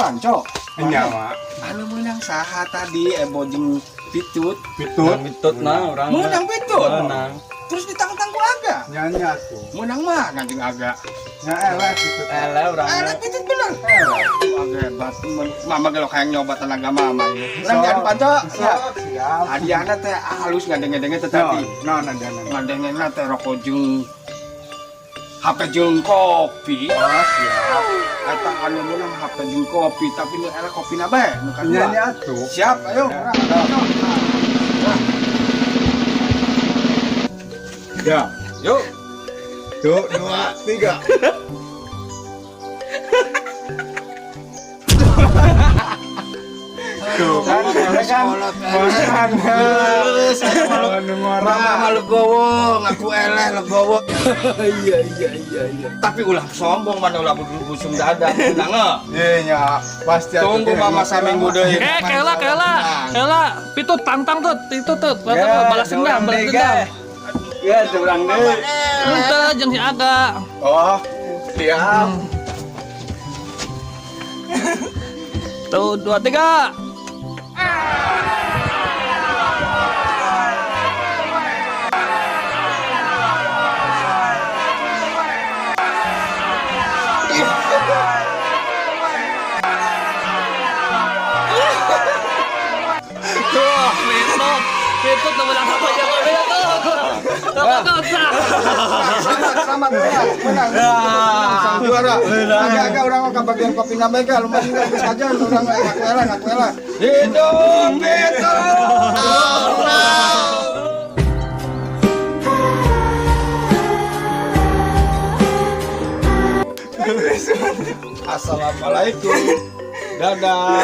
Panco. Nya mah. Anu menang saha tadi Ebo jeung Pitut? Pitut. Pitut nah urang. Menang Pitut. Menang. Terus ditantang ku Aga. Nya nya tuh. Menang mana jeung Aga? Nya eleh Pitut. Eleh urang. Eleh Pitut bener. Aga hebat. Mama ge hayang nyoba tenaga mama ieu. Urang jadi Panco. Siap, siap. Hadiahna teh halus ngadenge-denge teh tadi. Naon hadiahna? Ngadengena teh rokok jeung HP jeung kopi. Oh, siap. Eta anu meunang HP jeung kopi, tapi nu eleh kopina bae nu kadua. Nya nya tuh. Siap, ayo urang. Ya. Yuk. 1, 2, 3. Tuh kan, eleh kan. Makan. Mama legowo, ngaku eleh legowo. Iya iya iya iya. Tapi ulah sombong mana ulah busung dada, menang eh. Iya nya, pasti atuh Tunggu teh. mama saminggu deui. Eh, kela kela. Kela, Pitut tantang tuh, itu tuh. Balas dendam, balas dendam. Ya, urang deui. Henteu jeung si Aga. Oh, siap. 1, 2, 3. Tuh, Pitut. Pitut nu menang apa aja tuh. Tuh, tuh, tuh. Selamat, selamat, menang, menang. Sang juara. Agak-agak orang mah kabagian kopi nabega, lumayan juga geus aja urang ngaku eleh, ngaku eleh. Hidup Pitut. Assalamualaikum. Dadah.